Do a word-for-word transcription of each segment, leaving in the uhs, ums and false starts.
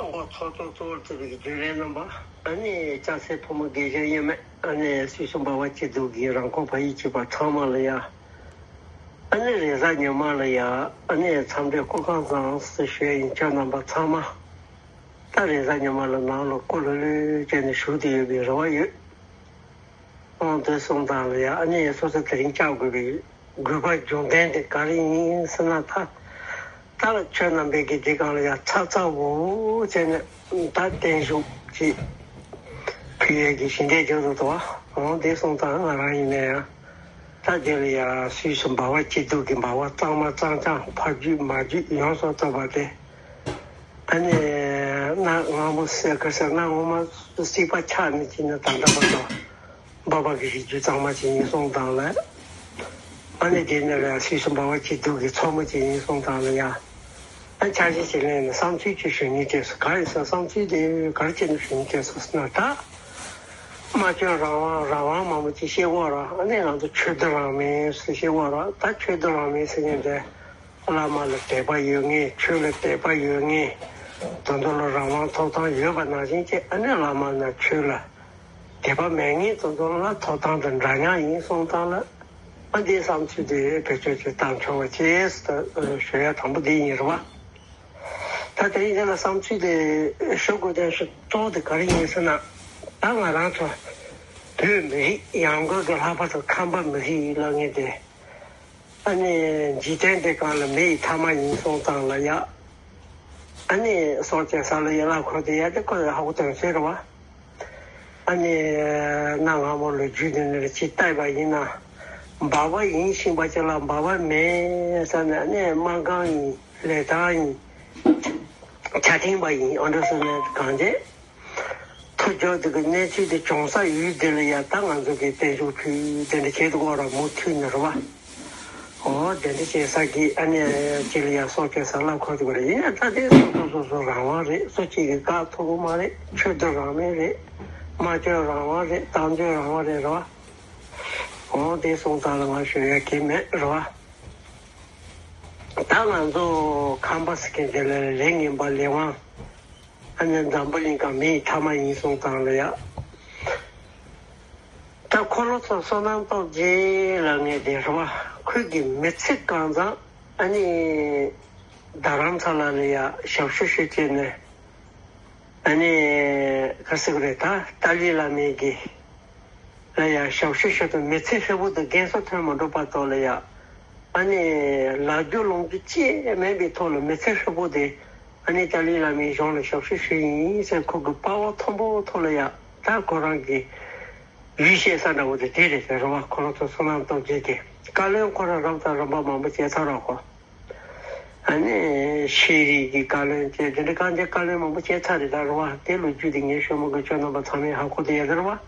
ཚོགས་གཙོ་གཙོ་བོར་བརྩི་བའི་རྒྱུན་ལས་རྣམ་པ། ཨ་ནི་ལྕགས་སེ་ཕོ་མོ་དགེ་བཤེས་གཡེར་མེད། ཨ་ནི་སུད་སི་འབའ་བ་སྐྱིད་སྡུག་གི་རང་ཁོངས་བོད་ཡིག་གཅེས་པ་ཚང་མ་ལ་ཡ། ཨ་ནི་རེས་གཟའ་ཉི་མ་ལ་ཡ། ཨ་ནི་འཚམས་འདྲི་སྐུ་ཁམས་བཟང་ཟེར་ཞུ་ཡ་ཡིན། ཁྱོད་རྣམ་པ་ཚང་མ་ད་རེས་གཟའ་ཉི་མ་ལ་ནང་ལ་སྐུ་ལྷོད་ལྷོད་བྱས་ནས་བཞུགས་བསྡད་ཡོད་པའི་རེ་བ་ཡོད། ཨང་། དེ་སོང་ཙང་ལ་ཡ། ཨ་ནི་སོ་སོ་དེ་རིང་བཅར་དགོས་པའི་དགོས་པ་རྒྱུ་མཚན་དེ་ག་རེ་ཡིན་ཟེར་ན། ད་ད་ཁྱོད་རྣམ་པས་ཀྱི་འདི་སྒང་ལ་ཡ་ཚ་ཚ་འུར་འུར་བྱས་ནས་ད་བརྟན་བཞུགས་ཀྱི་ཕུལ་ཡས་ཀྱི་ཞལ་འདེབས་བྱུང་འདུག་ཨང་། དེ་སོང་ཙང་ང་རང་ཡིན་ན་ཡང་ད་དེ་ལ་ཡ་སུད་སི་འབའ་བ་སྐྱིད་སྡུག་གི་འབའ་བ་གཙང་མ་གཙང་རྐྱང་ཕ་རྒྱུད་མ་རྒྱུད་ཡོངས་སུ་རྫོགས་པ་དེ། ཨ་ནི་གནའ་སྔ་མོ་ཟེར་ག་ཟེར། གནའ་སྔ་མོ་སྲིད་པ་ཆགས་ནས་ཅི་ནས་ད་ལྟ་བར་དུ་འབའ་བ་གི་རིགས་རྒྱུད་གཙང་མ་ཅིག་ཡིན་སོང་ཙང་ལ། ཨ་ནི་དེ་ནས་ལ་སུད་སི་འབའ་བ་སྐྱིད་སྡུག་གི་ཚོགས་མི་ཅིག་ཡིན་སོང་ཙང་ལ་ཡ། ཨ་ཆ་ཤས་ཅིག་ལེན་ནས་བསམ་ཚུལ་ཅིག་ཞུ་སྙིང་བྲེལ་སོང་། ག་རེ་ཟེར། བསམ་ཚུལ་དེ་ག་རེ་བྱས་ནས་ཞུ་སྙིང་བྲེལ་སོང་ཟེར་ན། ད་སྨྲ་བརྗོད་རང་དབང་རང་དབང་མང་པོ་ཅིག་བཤད་ཀྱི་ཡོད་རེད། ཨ་ནི་ང་ཚོ་ཆོས་དད་རང་མོས་ཟེར་བཤད་ཀྱི་ཡོད་རེད། ད་ཆོས་དད་རང་མོས་ཟེར་མཁན་དེ། བླ་མ་ལ་དད་པ་ཡོད་མཁན། ཆོས་ལ་དད་པ་ཡོད་མཁན། དེ་ཚོ་ལ་རང་དབང་ཐོབ་ཐང་ཡོད་པ་ནང་བཞིན་བྱས། ཨ་ནི་བླ་མ་དང་ཆོས་ལ་དད་པ་མེད་མཁན་དེ་ཚོ་ལ་ཐོབ་ཐང་དང་འདྲ་མཉམ་ཡིན་སོང་ཙང་ལ། ཨ་འདིའི་བསམ་ཚུལ་དེ་བེད་སྤྱོད་ཅིག་བཏང་ཆོག་པ་བྱས་ཟེར་ཞུ་ཡ་དང་པོ་འདི་ཡིན་རེད་བ། ད་དེ་རིང་འདི་ལ་བསམ་ཚུལ་དེ་ཞུ་དགོས་དོན་གཙོ་བོ་དེ་ག་རེ་ཡིན་ཟེར་ན། ད་ང་རང་ཚོ་བོད་མི་རིགས་ཡང་སྒོས་ཀྱི་ལྷག་པར་དུ་ཁམས་པ་མི་རིགས་ལབ་མཁན་དེ། ཨ་ནི་འཇིག་རྟེན་འདི་སྒང་ལ་མི་ཡི་མཐའ་མ་ཡིན་སོང་ཙང་ལ་ཡ། ཨ་ནི་སྲོག་གཅོད་ས་ལ་ཡ་ལ་འཁོར་དེ་ཡ་དེ་ཁོ་ཡ་ཧ་གོ་དོན་ཟེར་བ། ཨ་ནི་གནའ་སྔ་མོ་ལོ་རྒྱུས་འདི་ནས་ཅིག་བལྟས་པ་ཡིན་ན། འབའ་བ་ཡིན་བཞིན་པ་ཅིག་ལ་འབའ་བ་མེད་ཟེར་ནས། ཨ་ནི་སྨར་ཁམས་ཡིན། ལི་ཐང་ཡིན། ཆ་ཐེངས་པ་ཡིན། ཨ་འདྲ་ཟེར་ནས་གང་བྱས། ཐུགས་རྒྱུད་དེ་གི་གནས་ཚུལ་དེ་བྱུང་ས་ཡུལ་དེ་ལ་ཡ། ད་ང་ཚོ་གི་བརྟན་བཞུགས་ཕུལ་དེ་འདྲ་བྱེད་དུ་འོ་ར་མུ་མཐུད་ནས་རེད་བ། འོ་དེ་འདྲ་བྱེད་ས་གི་ཨ་ནི་ཅི་ལ་ཡ་སྲོག་གཅོད་ས་ལ་འཁོར་དུ་བ་རེད། ཡིན་ཡང་ད་དེ་སོ་སོ་སོ་སོ་རང་དབང་རེད། སུ་གཅིག་གི་བཀག་ཐུབ་ཀྱི་མ་རེད། ཆོས་དད་རང་མོས་རེད། སྨྲ་བརྗོད་རང་དབང་རེད། གཏམ་བརྗོད་རང་དབང་རེད་རེད་བ། འོ་དེ་སོང་ཙང་ལ་ང་ཞུ་ཡ་གི་མེད་རེད་བ། ད་ང་ཚོ་ཁམས་པ་ཟེར་མཁན་དེ་ལ་ལས་ངན་པ་ལས་དབང་། ཨ་ནི་འཛམ་བུ་གླིང་གི་མི་ཡི་མཐའ་མ་ཡིན་སོང་ཙང་ལ་ཡ། ད་འཁོར་ལོ་ཚོགས་བསོད་ནམས་སྟོབས་རྒྱས་ལབ་མཁན་དེ་རེད་བ། ཁོས་ཀྱི་མི་ཚེ་གང་ཚང་ཨ་ནི་རྡ་རམ་ས་ལ་ལ་ཡ་ཞབས་ཞུ་ཞུ་བྱས་ནས། ཨ་ནི་ག་ཟེར་གི་རེད། ད་ཏཱ་ལའི་བླ་མའི་གི་ལ་ཡ་ཞབས་ཞུ་ཞུ་དུས་མི་ཚེ་ཧྲིལ་པོ་དེ་རྒན་གསོ་ཐོན་མ་འགྲོ་བར་དུ་ལ་ཡ། ཨ་ནི་ལབ་རྒྱུ་ལོང་རྒྱུ་ཅི་མེད་པའི་ཐོག་ལ་མི་ཚེ་ཧྲིལ་པོ་དེ་ཨ་ནི་ཏཱ་ལའི་བླ་མའི་གཞུང་ལ་ཞབས་ཞུ་ཞུས་ཡིན་ཟེར། ཁོ་གི་དཔའ་བོ་མཐོན་པོ་ཐོག་ལ་ཡ། ད་ཁོ་རང་གི་ཡུལ་བཤད་ས་འདྲ་བོ་དེ་དེ་རེད་ཟེར་རེད་བ། འཁོར་ལོ་ཚོགས་བསོད་ནམས་སྟོབས་རྒྱས་ཀྱི་བཀའ་བློན་ཁོ་རང་རབ་དང་རིམ་པ་མང་པོ་བྱས་ཚར་རོགས་ཁོ། ཨ་ནི་ཤེས་རིག་གི་བཀའ་བློན་བཅས་དེ་འདྲ་གང་ཅི་བཀའ་བློན་མང་པོ་བྱས་ཚར་རེད་ད་རེད་བ། དེ་ལོ་རྒྱུས་དེ་ངས་ཤོད་མི་དགོས། ཁྱོད་རྣམ་པ་ཚང་མས་ཧ་གོ་དེ་ཡ་ཟེར་བ།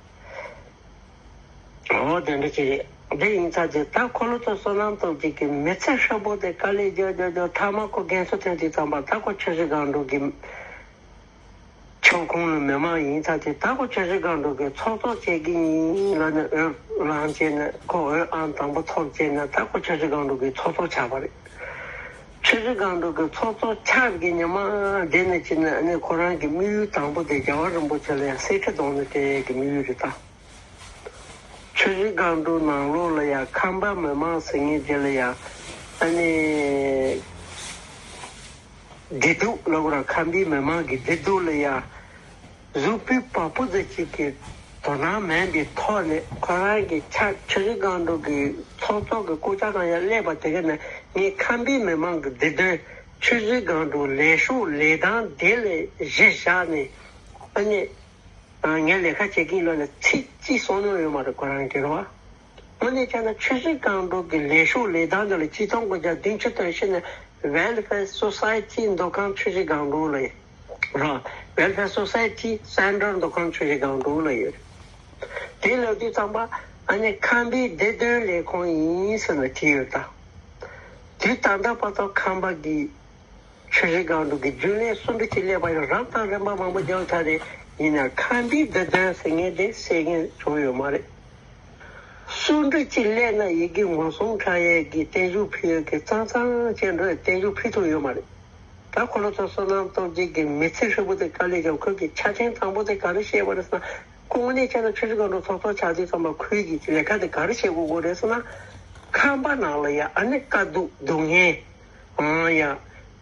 འོ་དེ་འདྲ་ཅིག་རེད། དེ་ཡིན་ཚར་རྗེས་ད་འཁོར་ལོ་ཚོགས་བསོད་ནམས་སྟོབས་རྒྱས་ཀྱི་མི་ཚེ་ཧྲིལ་པོ་དེ་དཀའ་ལས་རྒྱག་རྒྱག་རྒྱག་མཐའ་མ་ཁོ་རྒན་གསོ་ཐོན་དུས་ཙམ་པ་ད་ཁོ་ཆུ་བཞི་སྒང་དྲུག་གི་ཁྱབ་ཁོངས་ལ་མི་མང་ཡིན་ཚར་རྗེས་ད་ཁོ་ཆུ་བཞི་སྒང་དྲུག་གི་ཚོགས་གཙོ་བྱེད་ཀྱི་ཡིན་ལབ་ནས་འོས་ལངས་བྱས་ནས་ཁོ་འོས་ཨང་དང་པོ་ཐོབ་བྱས་ནས་ད་ཁོ་ཆུ་བཞི་སྒང་དྲུག་གི་ཚོགས་གཙོ་ཆགས་པ་རེད། ཆུ་བཞི་སྒང་དྲུག་གི་ཚོགས་གཙོ་ཆགས་ཀྱི་ཉི་མ་དེ་ནས་ཕྱིན་ནས་ཨ་ནི་ཁོ་རང་གི་དམིགས་ཡུལ་དང་པོ་དེ་རྒྱལ་བ་རིན་པོ་ཆེ་ལ་ཡང་གསེར་ཁྲི་གདོང་ནས་སྤྲད་ཡས་ཀྱི་དམིགས་ཡུལ་རེད་ད། ཆུ་བཞི་སྒང་དྲུག་ནང་ལོགས་ལ་ཡང་ཁམས་པ་མི་མང་ཟེར་མཁན་དེ་ལ་ཡང་ཨ་ནི་བདེ་སྡུག་ལབ་དགོས་ར། ཁམས་པའི་མི་མང་གི་བདེ་སྡུག་ལ་ཡང་གཟུགས་པོའི་བ་སྤུ་ཙམ་ཅིག་གི་དོ་སྣང་མེད་པའི་ཐོག་ནས་ཁོ་རང་གི་ཆ་ཆུ་བཞི་སྒང་དྲུག་གི་ཚོགས་གཙོ་གི་སྐུ་ཕྱྭ་སྒང་ཡར་སླེབས་པ་དེ་ག་ནས་ངས་ཁམས་པའི་མི་མང་གི་བདེ་དོན་ཆུ་བཞི་སྒང་དྲུག་ལས་ཤོག་ལས་སྟངས་དེ་ལ་གཞི་བཞག་ནས་ཨ་ནི། ངས་ལས་ཀ་བྱེད་ཀྱིན་ལོ་ནས་ཚིག་གཅིག་གསུང་མྱོང་ཡོད་མ་རེད་ཁོ་རང་གིས་རེད་བ། དངོས་གནས་བྱས་ན་ཆུ་བཞི་སྒང་དྲུག་གི་ལས་ཤོག་ལས་སྟངས་འདི་ལ་ཆིག་སྟོང་དགུ་བརྒྱ་བདུན་ཅུ་དོན་བཞི་ནས་Welfare Society མདོ་ཁམས་ཆུ་བཞི་སྒང་དྲུག་ལ་ཡིན་རེད། Welfare Society Centre མདོ་ཁམས་ཆུ་བཞི་སྒང་དྲུག་ལ་ཡོད། དེ་ལབ་དུས་ཙམ་པ་ཨ་ནི་ཁམས་པའི་བདེ་དོན་ལས་ཁུངས་ཡིན་ཟེར་ནས་བྲིས་ཡོད་ད། དུས་ད་ལྟ་བར་དུ་ཁམས་པ་གི་ཆུ་བཞི་སྒང་དྲུག་གི་རྒྱུན་ལས་སུ་འདྲ་ཅིག་སླེབས་པ་ཡང་རབ་དང་རིམ་པ་མང་པོ་བརྒྱབ་ཚར་རེད། ཡིན་ན་ཁམས་པའི་བདེ་དོན་ཟེར་མཁན་དེ་གསལ་ངན་བྱུང་ཡོད་མ་རེད། སུ་འདྲ་ཅིག་སླེབས་ན་ཡི་གེ་ངོ་སྲུང་འཁྲབ་ཡས་ཀྱི་བརྟན་བཞུགས་ཕུལ་ཡས་ཀྱི་གཙང་གཙང་བྱས་འགྲོ་ཡས་བརྟན་བཞུགས་ཕུལ་ཐུབ་ཡོད་མ་རེད། ད་འཁོར་ལོ་ཚོགས་བསོད་ནམས་སྟོབས་རྒྱས་ཀྱི་མི་ཚེ་ཧྲིལ་པོ་དེ་དཀའ་ལས་བརྒྱབ། ཁོས་ཀྱི་ཆ་རྐྱེན་དང་པོ་དེ་ག་རེ་བཤད་པ་རེད་ཟེར་ན། ཁོ་དངོས་གནས་བྱས་ན་ཆུ་བཞི་སྒང་དྲུག་ཚོགས་གཙོ་ཆགས་དུས་ཙམ་པ་ཁོས་ཀྱི་ལས་ཀ་དེ་ག་རེ་བྱེད་དགོས་དགོས་རེད་ཟེར་ན། ཁང་པ་ནང་ལ་ཡ་ཨ་ནི་དཀའ་སྡུག་སྡུག་བསྔལ། ཨང་ཡ།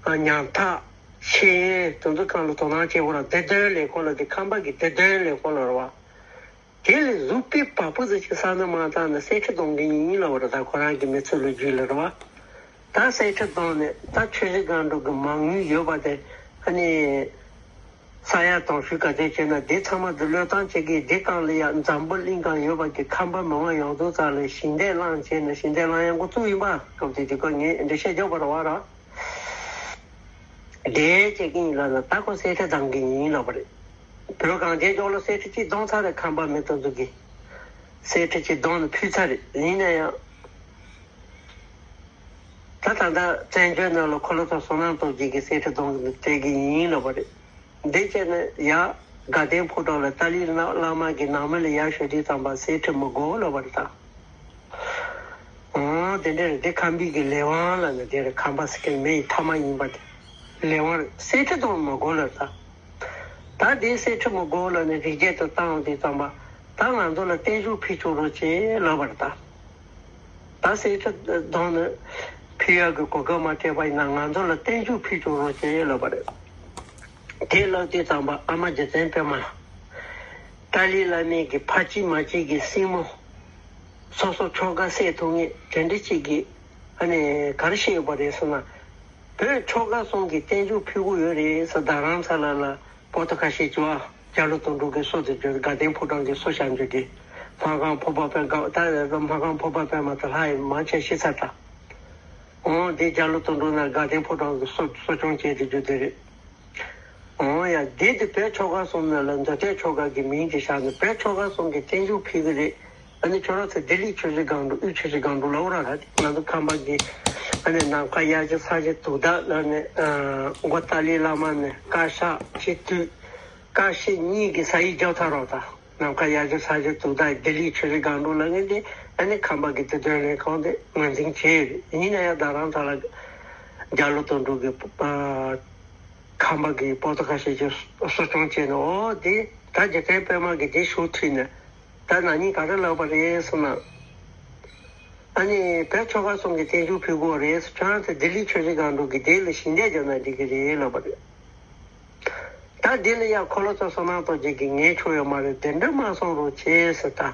ཨ་ཉམ་ཐག་ཤེས་ཡོན་དེ་ཚོ་སྒང་ལ་དོ་སྣང་བྱེད་དགོས་ར། བདེ་དོན་ལས་ཁུངས་ལ་དེ་ཁང་པ་གི་བདེ་དོན་ལས་ཁུངས་ལ་ར་བ། དེ་ལས་གཟུགས་པོའི་བ་སྤུ་ཙམ་ཅིག་ས་ནས་མ་བཏང་ནས་གསེར་ཁྲི་གཏོང་གི་ཡིན་ལབ་པ་རེད། ད་ཁོ་རང་གི་མི་ཚེ་ལོ་རྒྱུས་ལ་རེད་བ། ད་གསེར་ཁྲི་བཏང་ནས་ད་ཆུ་བཞི་སྒང་དྲུག་གི་མ་དངུལ་ཡོད་པ་དེ་ཨ་ནི་ས་ཡ་དང་ཤུགས་ག་ཚོད་བྱས་ན་དེ་ཚང་མ་དེ་བློས་བཏང་བྱེད་ཀྱི། དེ་སྒང་ལ་ཡ་འཛམ་བུ་གླིང་སྒང་ཡོད་པ་གི་ཁང་པ་མི་མང་ཡོངས་རྫོགས་ཚང་ལ་ཞིང་སྡེ་བླངས་བྱས་ནས་ཞིང་སྡེ་བླངས་ཡ་འགོ་བཙུགས་ཡིན་པ། སྐབས་དེ་དུས་ཁོ་ངས་འདི་བཤད་རྒྱོབ་པ་རེད་བ་ར། དེ་བྱེད་ཀྱི་ཡིན་ལབ་ན་ད་ཁོ་གསེར་ཁྲི་བཏང་གི་ཡིན་ལབ་པ་རེད། བོད་གངས་ཅན་ལྗོངས་ལ་གསེར་ཁྲི་གཅིག་བཏང་ཚར་རེད། ཁང་པ་མི་དེ་ཚོ་གིས་གསེར་ཁྲི་གཅིག་བཏང་ནས་ཕུལ་ཚར་རེད། ཡིན་ན་ཡང་ད་ད་ལྟ་བཙན་བྱོལ་ནང་ལ་འཁོར་ལོ་ཚོགས་བསོད་ནམས་སྟོབས་རྒྱས་ཀྱིས་གསེར་ཁྲི་བཏང་ནས་སྤྲད་ཀྱི་ཡིན་ལབ་པ་རེད། འདི་བྱས་ནས་ཡ་དགའ་ལྡན་ཕོ་བྲང་ལ་ཏཱ་ལའི་བླ་མ་གི་ནང་མི་ལ་ཡར་ཞུ་དུས་ཙམ་པ་གསེར་ཁྲི་མི་དགོས་ལབ་པ་རེད་ད། ཨང་། དེ་འདྲ་རེད། དེ་ཁམས་པའི་གི་ལས་དབང་ལབ་ནས་དེ་རེད། ཁམས་པ་ཟེར་མཁན་མི་ཡི་མཐའ་མ་ཡིན་པ་དེ། ལས་དབང་རེད། གསེར་ཁྲི་གཏོང་མི་དགོས་ལབ་ད། ད་དེ་གསེར་ཁྲི་མི་དགོས་ལབ་ནས་རི་རྒྱལ་དུ་བཏང་དུས་ཙམ་པ་ད་ང་ཚོ་ལ་བརྟན་བཞུགས་ཕུལ་ཆོག་རོགས་བྱེད་ལབ་པ་རེད་ད། ད་གསེར་ཁྲི་གཏོང་ནས་ཕུལ་ཡག་གི་གོ་སྐབས་མ་སྤྲད་པ་ཡིན་ན་ང་ཚོ་ལ་བརྟན་བཞུགས་ཕུལ་ཆོག་རོགས་བྱེད་ལབ་པ་རེད། དེ་ལབ་དུས་ཙམ་པ་ཨ་མ་རྗེ་བཙུན་པད་མ། ཏཱ་ལའི་བླ་མའི་གི་ཕ་གཅིག་མ་གཅིག་གི་སྲིང་མོ། སོ་སོ་ཁྱོ་ག་བསད་ཐུབ་ངེས་དེ་འདྲ་གཅིག་གིས་ཨ་ནི་ག་རེ་བཤད་ཡོད་པ་རེད་ཟེར་ན། བོད་ཁྱོ་ག་གསུམ་གྱི་བརྟན་བཞུགས་ཕུལ་གྱི་ཡོད་རེད་ཟེར། རྡ་རམ་ས་ལ་ལ་པོ་ཏོ་ཁ་ཤས་ཀྱི་བ་རྒྱ་ལོ་དོན་གྲུབ་ཀྱི་སྲོག་དེ་བརྗོད། དགའ་ལྡན་ཕོ་བྲང་གི་སྲོག་ཤམ་རྒྱུ་དེ། སྨར་ཁམས་ཕོ་བྲང་པའི་དགའ། ད་སྨར་ཁམས་ཕོ་བྲང་པད་མ་དེ་ལྷ་ཡི་མང་ཆེ་ཤི་ཚར་ད། འོང་དེ་རྒྱ་ལོ་དོན་གྲུབ་ན་དགའ་ལྡན་ཕོ་བྲང་གི་གསོ་གསོ་སྐྱོང་བྱས་ཏེ་རྒྱུ་དེ་རེད། འོང་ཡ་དེ་དེ་བོད་ཆོལ་ཁ་གསུམ་ནང་ལ་མདོ་སྟོད་ཆོལ་ཁ་གི་མིང་དེ་བཞག་ནས་བོད་ཆོལ་ཁ་གསུམ་གྱི་བརྟན་བཞུགས་ཕུལ་གི་རེད། ཨ་ནི་ཁྱོད་རང་ཚོ་ལྡི་ལི་ཆོས་རྗེ་སྒང་དྲུག་དབུས་ཆོས་རྗེ་སྒང་དྲུག་ལ་འོ་ར་ར་དེ་ང་ཚོ་ཁམས་པ་གི་ཨ་ནི་ནམ་མཁའ་དབྱར་གྱི་ས་གཞི་དུག་མདའ་ལ་ནི་མགོ་ཏཱ་ལའི་བླ་མ་ནི་བཀའ་ཤག་སྤྱི་འཐུས་བཀའ་སྤྱི་གཉིས་ཀྱི་ས་ཡིག་རྒྱབ་ཐག་རོགས་དང་། ནམ་མཁའ་དབྱར་གྱི་ས་གཞི་དུག་མདའ་ལྡི་ལི་ཆོས་རྗེ་སྒང་དྲུག་ལ་ངེས་ཏེ་ཨ་ནི་ཁམས་པ་གི་དེ་དོན་ལས་ཁང་དེ་ངོས་འཛིན་བྱས་ཡོད་རེད། ཡིན་ན་ཡང་རྡ་རམ་ས་ལ་རྒྱ་ལོ་དོན་གྲུབ་ཀྱི་ཁམས་པ་གི་པོ་ཏོ་ཁ་ཤས་ཀྱིས་གསོ་སྐྱོང་བྱས་ནས། འོ་དེ་ད་རྗེ་བཙུན་པད་མ་གིས་དེ་ཞུ་ཐུབ་ནས་ད་ན་ནིང་ག་རེ་ལབ་པ་རེད་ཟེར་ན། ཨ་ནི་བོད་ཆོལ་ཁ་གསུམ་གྱི་བརྟན་བཞུགས་ཕུལ་དགོས་རེད་ཟེར། ཁྱོད་རང་ཚོ་ལྡི་ལི་ཆོས་རྗེ་སྒང་དྲུག་གི་དེ་ལ་ཞི་བདེ་བརྒྱབ་ན་འགྲིག་གི་རེད་ལབ་པ་རེད། ད་དེ་ལ་ཡང་འཁོར་ལོ་ཚོགས་བསོད་ནམས་སྟོབས་རྒྱས་ཀྱིས་ངས་ཆོག་ཡོད་མ་རེད། དེ་འདྲ་མ་གསུང་རོགས་བྱེད་ཟེར་ད།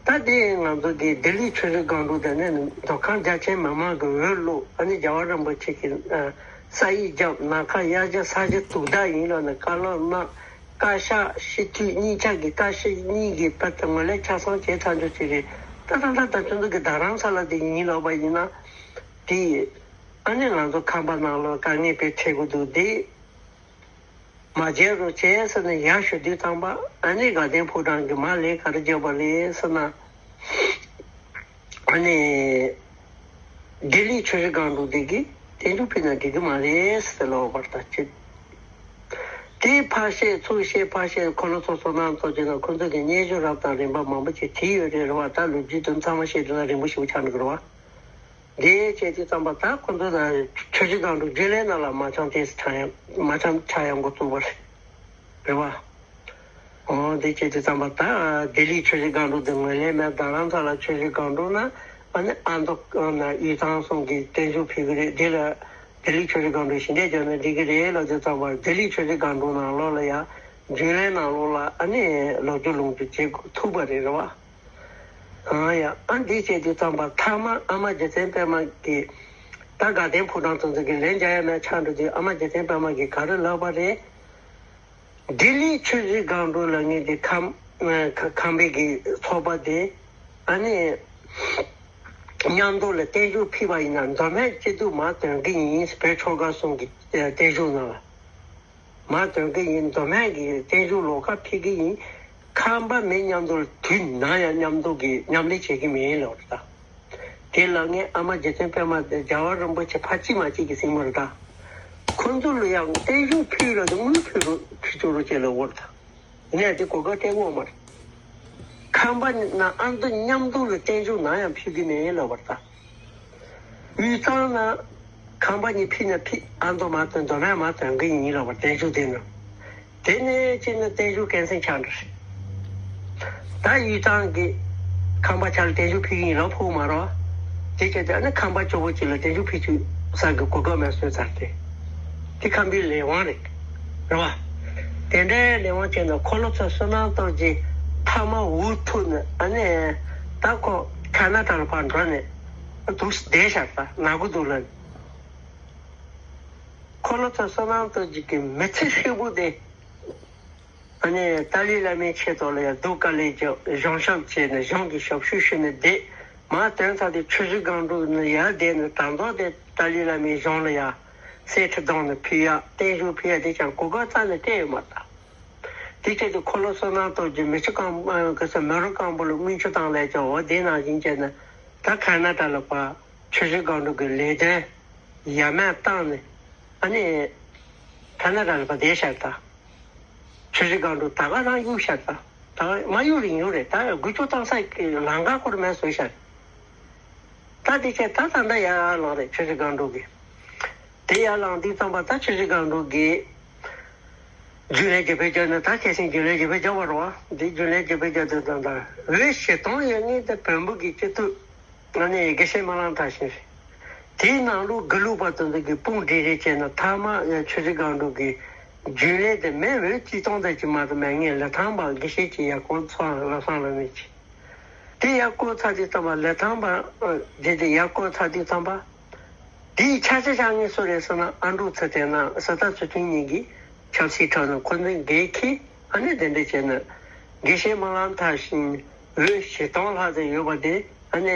ད་དེ་ང་ཚོ་གི་ལྡི་ལི་ཆོས་རྗེ་སྒང་དྲུག་དེ་ནས་མདོ་ཁམས་རྒྱ་ཆེ་མི་མང་གི་འོས་བླུགས། ཨ་ནི་རྒྱལ་བ་རིན་པོ་ཆེ་གི་ས་ཡིག་བརྒྱབ། ནམ་མཁའ་དབྱར་གྱི་ས་གཞི་དུག་མདའ་ཡིན་ལབ་ནས་བཀའ་སློབ་གནང་། བཀའ་ཤག་སྤྱི་འཐུས་གཉིས་ཆ་གི་བཀའ་སྤྱི་གཉིས་ཀྱི་བཀའ་དེ་ངོས་ལེན་ཆ་ཚང་བྱས་ཚར་འཇོག་བྱས་རེད། ད་ད་ད་ད་ཁྱོད་ཚོ་གི་རྡ་རམ་ས་ལ་དེ་ཡིན་ལབ་པ་ཡིན་ན་དེ། ཨ་ནི་ང་ཚོ་ཁམས་པ་ནང་ལོགས་དཀའ་ངལ་དཔེ་འཕྲད་དགོས་འདུག་དེ། མ་བརྗེད་རོགས་བྱས་ཟེར་ནས་ཡར་ཞུ་དུས་ཙམ་པ་ཨ་ནི་དགའ་ལྡན་ཕོ་བྲང་གི་མ་ལས་ག་རེ་བརྗོད་པ་རེད་ཟེར་ན། ཨ་ནི་ལྡི་ལི་ཆོས་རྗེ་སྒང་དྲུག་དེ་གིས་བརྟན་བཞུགས་ཕུལ་ན་འགྲིག་གི་མ་རེད་ཟེར་ཏེ་ལབ་པ་རེད་ད་ཅི། དེ་ཕར་བཤད་ཚུར་བཤད་ཕར་བཤད་འཁོར་ལོ་ཚོགས་བསོད་ནམས་སྟོབས་རྒྱས་ན་ཁོ་ཚོ་གི་སྙན་ཞུ་རབ་དང་རིམ་པ་མང་པོ་ཅིག་བྲིས་ཡོད་རེད་རེད་བ། ད་ལོ་རྒྱུས་དེ་ཚང་མ་བཤད་དུས་ན་རིང་པོ་ཞིག་ཆགས་འགྲོ་གི་རེད་བ། འདི་བྱས་དུས་ཙམ་པ་ད་ཁོ་ཚོ་ད་ཆོས་རྗེ་སྒང་དྲུག་རྒྱུན་ལས་ནང་ལ་མ་འཆམ་ཏེ་ཆགས་ཡང་མ་འཆམ་ཆགས་ཡང་འགོ་བཙུགས་པ་རེད་བ། འོ་འདི་བྱས་དུས་ཙམ་པ་ད་ལྡི་ལི་ཆོས་རྗེ་སྒང་དྲུག་དེ་ངོས་ལེན་མེད། རྡ་རམ་ས་ལ་ཆོས་རྗེ་སྒང་དྲུག་ན་ཨ་ནི་ཨ་མདོ་ན་དབུས་གཙང་གསུམ་གྱི་བརྟན་བཞུགས་ཕུལ་གི་རེད། འདི་ལ་ལྡི་ལི་ཆོས་རྗེ་སྒང་དྲུག་ཞི་བདེ་བརྒྱབ་ན་འགྲིག་གི་རེད་ལབ་དུས་ཙམ་པ་ལྡི་ལི་ཆོས་རྗེ་སྒང་དྲུག་ནང་ལོགས་ལ་ཡང་རྒྱུན་ལས་ནང་ལོགས་ལ་ཨ་ནི་ལོ་རྒྱུས་ལོངས་སྤྱོད་བྱེད་ཐུབ་པ་རེད་རེད་བ། ཨང་ཡ། ཨ་འདི་བྱས་དུས་ཙམ་པ་མཐའ་མ་ཨ་མ་རྗེ་བཙུན་པད་མ་གིས་ད་དགའ་ལྡན་ཕོ་བྲང་ཚོ་ཚོ་གི་ལན་རྒྱག་ཡ་མེད་ཆགས་འགྲོ་དུས་ཨ་མ་རྗེ་བཙུན་པད་མ་གིས་ག་རེ་ལབ་པ་རེད། ལྡི་ལི་ཆོས་རྗེ་སྒང་དྲུག་ལ་ངས་འདི་ཁམས་ཁམས་པའི་གི་ཚོགས་པ་དེ་ཨ་ནི་མཉམ་དུ་ལ་བརྟན་བཞུགས་ཕུལ་བ་ཡིན་ན་མདོ་སྨད་སྐྱིད་སྡུག་མར་དོན་གི་ཡིན། བོད་ཆོལ་ཁ་གསུམ་གི་བརྟན་བཞུགས་ནང་ལ། མ་དོན་གི་ཡིན། མདོ་སྨད་ཀྱི་བརྟན་བཞུགས་ལོགས་ཀ་ཕེབས་ཀྱི་ཡིན། ཁམས་པ་མི་མཉམ་དུ་དུས་ནམ་ཡང་མཉམ་དུ་གི་མཉམ་ལས་བྱེད་ཀྱི་མིན་ལབ་རེད་ད། དེ་ལ་ངས་ཨ་མ་རྗེ་བཙུན་པད་མ་དེ་རྒྱལ་བ་རིན་པོ་ཆེ་ཕ་གཅིག་མ་གཅིག་གི་སྲིང་མོ་རེད་ད། ཁོ་ཚོ་ལ་ཡང་བརྟན་བཞུགས་ཕུལ་ལ་དེ་དངུལ་ཕུལ་རུ་ཕུལ་ཆོག་རུ་བྱས་ལ་འོར་ད། ཡིན་ནའི་དེ་གོ་སྐབས་སྤྲད་འོང་མ་རེད། ཁམས་པ་ན་ཨ་མདོ་མཉམ་དུ་ལ་བརྟན་བཞུགས་ནམ་ཡང་ཕུལ་གྱི་མིན་ལབ་པ་རེད་ད། དབུས་གཙང་ན་ ཁང་པ་གཉིས་ཕུད་ན་ཕུད། ཨ་མདོ་མ་ཐོན་མདོ་སྨད་མ་ཐོན་གི་ཡིན་ལབ་པ། བརྟན་བཞུགས་དེ་ནི། དེ་ནས་ཅི་ནི་བརྟན་བཞུགས་ཀན་སེང་ཆགས་འདྲ་རེད། ད་ཡུལ་ཐང་གི་ཁང་པ་ཆ་ལ་བརྟན་བཞུགས་ཕུལ་གི་ཡིན་ལབ་ཕུག་མ་རོ། དེ་བྱས་ཏེ་ཨ་ནི་ཁང་པ་སྐྱོ་པོ་ཅིག་ལ་བརྟན་བཞུགས་ཕུལ་ཚུལ་ས་གི་གོ་སྐབས་མེད་སོང་ཚར་ཏེ། དེ་ཁམས་པའི་ལས་དབང་རེད། རེད་བ། དེ་འདྲའི་ལས་དབང་བྱས་ནས་འཁོར་ལོ་ཚོ་བསོད་ནམས་སྟོབས་རྒྱས་མཐའ་མ་འུ་ཐུག་ནས་ཨ་ནི་ད་ཁོ་ཁ་ན་ཌ་ལ་ཕར་འགྲོ་ནས་འདུག་བསྡད་ཤག་ད་ན་གི་འདུག་ལབ། འཁོར་ལོ་ཚོ་བསོད་ནམས་སྟོབས་རྒྱས་ཀྱི་མི་ཚེ་ཧྲིལ་པོ་དེ། ཨ་ནི་ཏཱ་ལའི་བླ་མའི་ཆེད་དུ་ལ་ཡང་སྡུག་དཀའ་ལས་བརྒྱབ། གཞུང་ཞབས་བྱས་ནས་གཞུང་གི་ཞབས་ཞུ་ཞུས་ནས་བསྡད། མར་ཐོན་ཚར་དུས་ཆུ་བཞི་སྒང་དྲུག་ནས་ཡར་བསྡད་ནས་ད་མདོ་དེ་ཏཱ་ལའི་བླ་མའི་གཞུང་ལ་ཡང་གསེར་ཁྲི་བསྡམས་ནས་ཕུལ་ཡག་བརྟན་བཞུགས་ཕུལ་ཡག་དེ་ཀྱང་གོ་སྐབས་རྩ་ནས་སྤྲད་ཡོད་མ་རེད། དེ་བྱས་ཏེ་འཁོར་ལོ་བསོད་ནམས་སྟོབས་རྒྱས་མི་ཆུ་སྐམ་ཨ་ག་ས་མི་རོ་སྐམ་པོ་ལ་སྔོན་ཆུ་བཏང་ལས་ཀྱང་འོ་དེ་ནང་བཞིན་བྱས་ནས་ད་ཁ་ན་ཌ་ལ་ཕར་ཆུ་བཞི་སྒང་དྲུག་གི་ལས་དོན་ཡར་མར་བཏང་ནས་ཨ་ནི་ཁ་ན་ཌ་ལ་ཕར་བསྡད་ཤག་ད། ཆུ་བཞི་སྒང་དྲུག་ད་ག་རང་གཡུག་ཤག་ད། ད་མ་གཡུག་རེད་ཡོད་རེད། ད་འགུལ་སྐྱོད་བཏང་ས་ལམ་ཁ་ཁོ་རང་མེད་བཟོས་ཤག་ད་དེ་བྱས་ད་ད་ལྟ་ཡར་ལངས་རེད་ཆུ་བཞི་སྒང་དྲུག་གི། དེ་ཡར་ལངས་དུས་ཙམ་པ་ད་ཆུ་བཞི་སྒང་དྲུག་གི་རྒྱུན་ལས་བརྒྱུད་སྤེལ་བརྒྱབ་ནས་ད་ཁ་སང་རྒྱུན་ལས་བརྒྱུད་སྤེལ་བརྒྱབ་པ་རེད་བ། འདི་རྒྱུན་ལས་བརྒྱུད་སྤེལ་བརྒྱབ་དུས་ཙམ་ད་འོས་བཞི་སྟོང་ཡོད་ངེས་དེ་བོན་པོ་གི་སྤྱི་འཐུས་ཨ་ནི་དགེ་བཤེས་སྨོན་ལམ་མཐར་ཕྱིན་རེད། དེའི་ནང་ལོགས་དགེ་ལུགས་པ་དེ་ཚོ་གི་དཔུང་སྒྲིག་རེས་བྱས་ན་མཐའ་མ་ཆུ་བཞི་སྒང་དྲུག་གི་རྒྱུན་ལས་དེ་མི་འོས་གཅིག་སྟོང་ཙམ་ཅིག་མ་གཏོགས་མེད་ངེས། ལི་ཐང་པ་དགེ་བཤེས་ཀྱི་ཡར་སྐོར་ཚོགས་བློ་བཟང་བླ་མའི་ཆེད། དེ་ཡར་བསྐོར་ཚར་དུས་ཙམ་པ་ལི་ཐང་པ་ཨ་དེ་དེ་ཡར་བསྐོར་ཚར་དུས་ཙམ་པ། དེའི་ཆ་ཆ་ཆ་ངེས་སུ་རེད་ཟེར་ན་ཨ་འབྲུག་ཚེ་བརྟན་ན་ས་ཐག་ཚུལ་ཁྲིམས་གཉིས་ཀྱིས་ཆབ་སྲིད་ཁྲོད་ནས་ཁོ་ཚོས་འགན་འཁྱེར་ཨ་ནི་དེ་འདྲ་བྱས་ནས་དགེ་བཤེས་སྨོན་ལམ་མཐར་ཕྱིན་འོས་བཞི་སྟོང་ལྷག་ཙམ་ཡོད་པ་དེ་ཨ་ནི་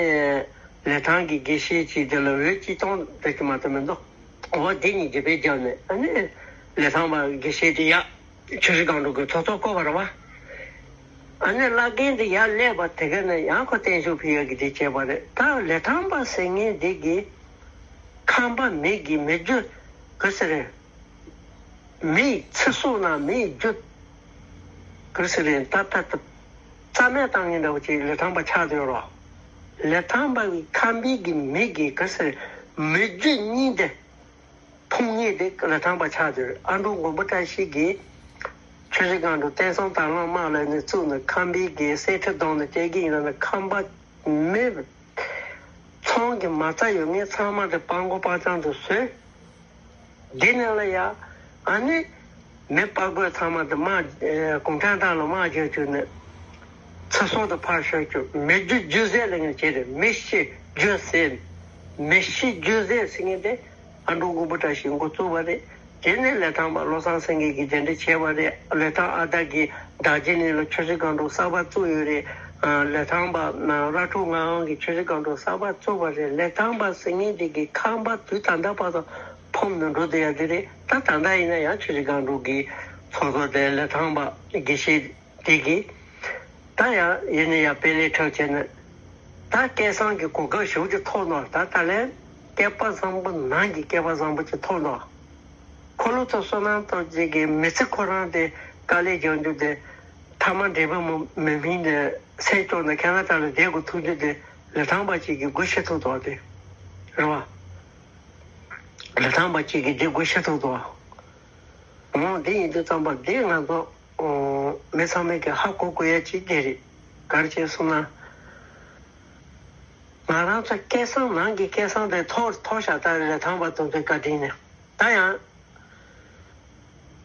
ལི་ཐང་གི་དགེ་བཤེས་ཀྱིས་དེ་ལ་འོས་གཅིག་སྟོང་དེ་ཅིག་མ་གཏོགས་མི་འདུག་འོ་དེ་གཉིས་ཀྱི་དཔེ་བརྒྱབ་ནས་ཨ་ནི་ལི་ཐང་པ་དགེ་བཤེས་དེ་ཡག་ཆུ་བཞི་སྒང་དྲུག་གི་ཚོགས་གཙོ་བསྐོ་བ་རེད་བ། ཨ་ནི་བླ་རྒན་དེ་ཡར་སླེབས་པ་དེ་ག་ནས་ཡང་ཁོ་བརྟན་བཞུགས་ཕུལ་ཡག་གི་དེ་བྱས་པ་རེད། ད་ལི་ཐང་པ་ཟེར་མཁན་དེ་གི་ཁམས་པ་མི་གི་མི་རྒྱུད་ག་ཟེར་རེད། མིའི་ཚེ་སྲོག་ནང་མིའི་རྒྱུད་ག་ཟེར་རེད། ད་ད་ད་རྩ་མེད་བཏང་མཁན་འདྲ་བོ་ཅིག་ལི་ཐང་པ་ཆགས་བསྡད་ཡོད་རེད། ལི་ཐང་པ་གི་ཁམས་པའི་གི་མི་གི་ག་ཟེར་རེད། མི་རྒྱུད་གཉིས་དེ། ཕུང་ངེས་དེ་ལི་ཐང་པ་ཆགས་ཡོད། ཨ་འབྲུག་མགོན་པོ་བཀྲ་ཤིས་ཀྱིས་ཆུ་བཞི་སྒང་དྲུག་བསྟན་སྲུང་དར་ལམ་དམག་ལས་ནས་བཙུགས་ནས་ཁམས་པའི་གི་གསེར་ཁྲི་བསྡམས་ནས་བསྐྱལ་གྱི་ཡིན་ལབ་ནས་ཁམས་པ་མི་ཚང་གི་མ་རྩ་ཡོད་མཁན་ཚང་མ་དེ་སྤྲང་པོ་སྤྲང་རྐྱང་དུ་བཟོས། འདི་ནང་ལ་ཡ་ཨ་ནི་མི་དཔའ་རྒོད་ཚང་མ་དེ་དམག་ཨེ་གུང་ཁྲན་ཏང་ལ་དམག་རྒྱག་བཅུག་ནས་ཚེ་སྲོག་དེ་ཕར་ཤོར་བཅུག་མི་རྒྱུད་རྒྱུད་ཟས་ལེན་མཁན་བྱས་ཏེ་མི་ཤི་རྒྱུད་ཟས། མི་ཤི་རྒྱུད་ཟས་ཟེར་མཁན་དེ། ཨ་འབྲུག་མགོན་པོ་བཀྲ་ཤིས་འགོ་བཙུགས་པ་རེད། དེ་ནས་ལི་ཐང་པ་བློ་བཟང་སེང་གེ་གིས་དེ་འདྲ་བྱས་པ་རེད། ལི་ཐང་ཨ་ད་གིས་རྡོ་རྗེ་གླིང་ལ་ཆུ་བཞི་སྒང་དྲུག་གསར་པ་བཙུགས་ཡོད་རེད། ཨ་ལི་ཐང་པ་ན་ར་ཕྲུག་ངག་དབང་གིས་ཆུ་བཞི་སྒང་དྲུག་གསར་པ་བཙུགས་པ་རེད། ལི་ཐང་པ་ཟེར་མཁན་དེ་གི་ཁམས་པ་དུས་ད་ལྟ་བར་དུ་ཕུང་ནས་འགྲོ་བསྡད་ཡ་དེ་རེད། ད་ད་ལྟ་ཡིན་ན་ཡང་ཆུ་བཞི་སྒང་དྲུག་གི་ཚོགས་གཙོ་དེ་ལི་ཐང་པ་དགེ་བཤེས། དེ་གིས་ད་ཡང་ཡིན་ན་ཡང་དཔེ་ལས་འཁྲབ་བྱས་ནས་ད་སྐལ་བཟང་གི་གོ་སྐབས་ཞེ་པོ་ཅིག་ཐོབ་ནོ། ད་ད་ལན་སྐལ་པ་བཟང་པོ་ནང་གི་སྐལ་པ་བཟང་པོ་ཅིག་ཐོབ་ནོ། འཁོར་ལོ་ཚོ་བསོད་ནམས་སྟོབས་རྒྱས་ཀྱི་མི་ཚེ་ཁོ་རང་དེ་དཀའ་ལས་རྒྱག་རྒྱུ་དེ་ཐ་མ་འབྲས་བུ་མི་མི་སྨིན་ནས་སེམས་སྐྱོ་ནས་ཁ་ན་ཌ་ལ་བསྡད་དགོས་ཐུག་རྒྱུ་དེ་ལི་ཐང་པ་ཅིག་གི་སྒོ་ཕྱེ་ཐུབ་འདུག་དེ་རེད་བ། ལི་ཐང་པ་ཅིག་གིས་དེ་སྒོ་ཕྱེ་ཐུབ་འདུག་འོ་དེ་ཡིན་དུས་ཙམ་པ་དེ་ང་ཚོ་ཨོ་མི་ཚང་མས་ཀྱི་ཧ་གོ་དགོས་ཡ་གཅིག་དེ་རེད། ག་རེ་བྱས་སོང་ན། ང་རང་ཚོ་སྐལ་བཟང་ནང་གི་སྐལ་བཟང་དེ་མཐོ་མཐོ་ཤ་སྟག་རེད། ལི་ཐང་པ་དེ་ཚོའི་བཀའ་དྲིན་ནས་ད་ཡང་།